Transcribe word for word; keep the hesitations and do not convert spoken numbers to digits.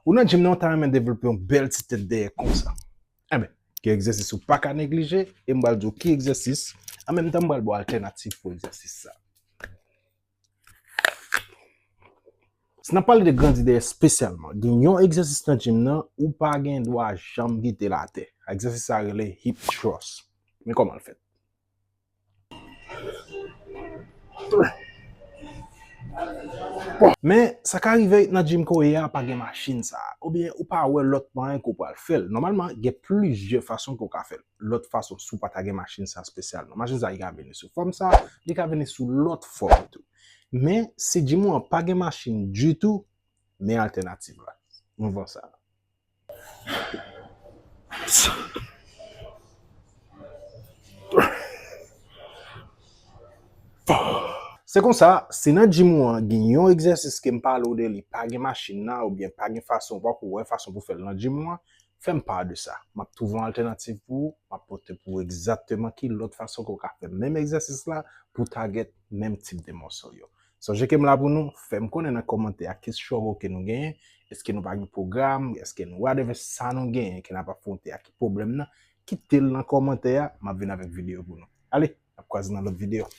Ou nan gym nan, ou ta renmen devlope yon bèl ti tèt dèyè konsa. Enben, gen egzèsis ou pa ka neglije, e m pral di w ki egzèsis, an menm tan m pral ba w altènativ pou egzèsis sa. Si n ap pale de grandi dèyè espesyalman, gen yon egzèsis nan gym nan, ou pa gen dwa janm kite l atè. Egzèsis sa rele hip thrust. Men kòman l fèt. Men, sa ka rive nan gym ke w ye a pa gen machin sa, oubyen ou pa wè lòt mwayen ke w pral fè l. Nòmalman, gen plizyè fason ke w ka fè l. Lòt fason, si w pa ta gen machin sa espesyalman. Machin sa, li ka vini sou fòm sa, li ka vini sou lòt fòm tou. Men, si gym ou an pa gen machin ditou, men altènativ la. Nou van sa. Se konsa, si nan gym ou an gen yon egzèsis ke m pale w de li, pa gen machin nan, oubyen pa gen fason, ou pako wè fason pou fè l nan gym ou an, fè m pa de sa. M ap twouve yon altènativ pou ou, m ap pote pou ou egzakteman ki lòt fason ke w ka fè menm egzèsis la pou target menm tip de mòso yo. Sonje ke m la pou nou, fè m konnen nan kòmantè a ki struggle ke nou genyen, èske nou pa gen pwogram, èske nou whatever sa nou genyen ke n ap afwonte a, ki pwoblèm nan, kite l nan kòmantè a, m ap vin avèk videyo pou nou. Ale, n ap kwaze nan lòt videyo.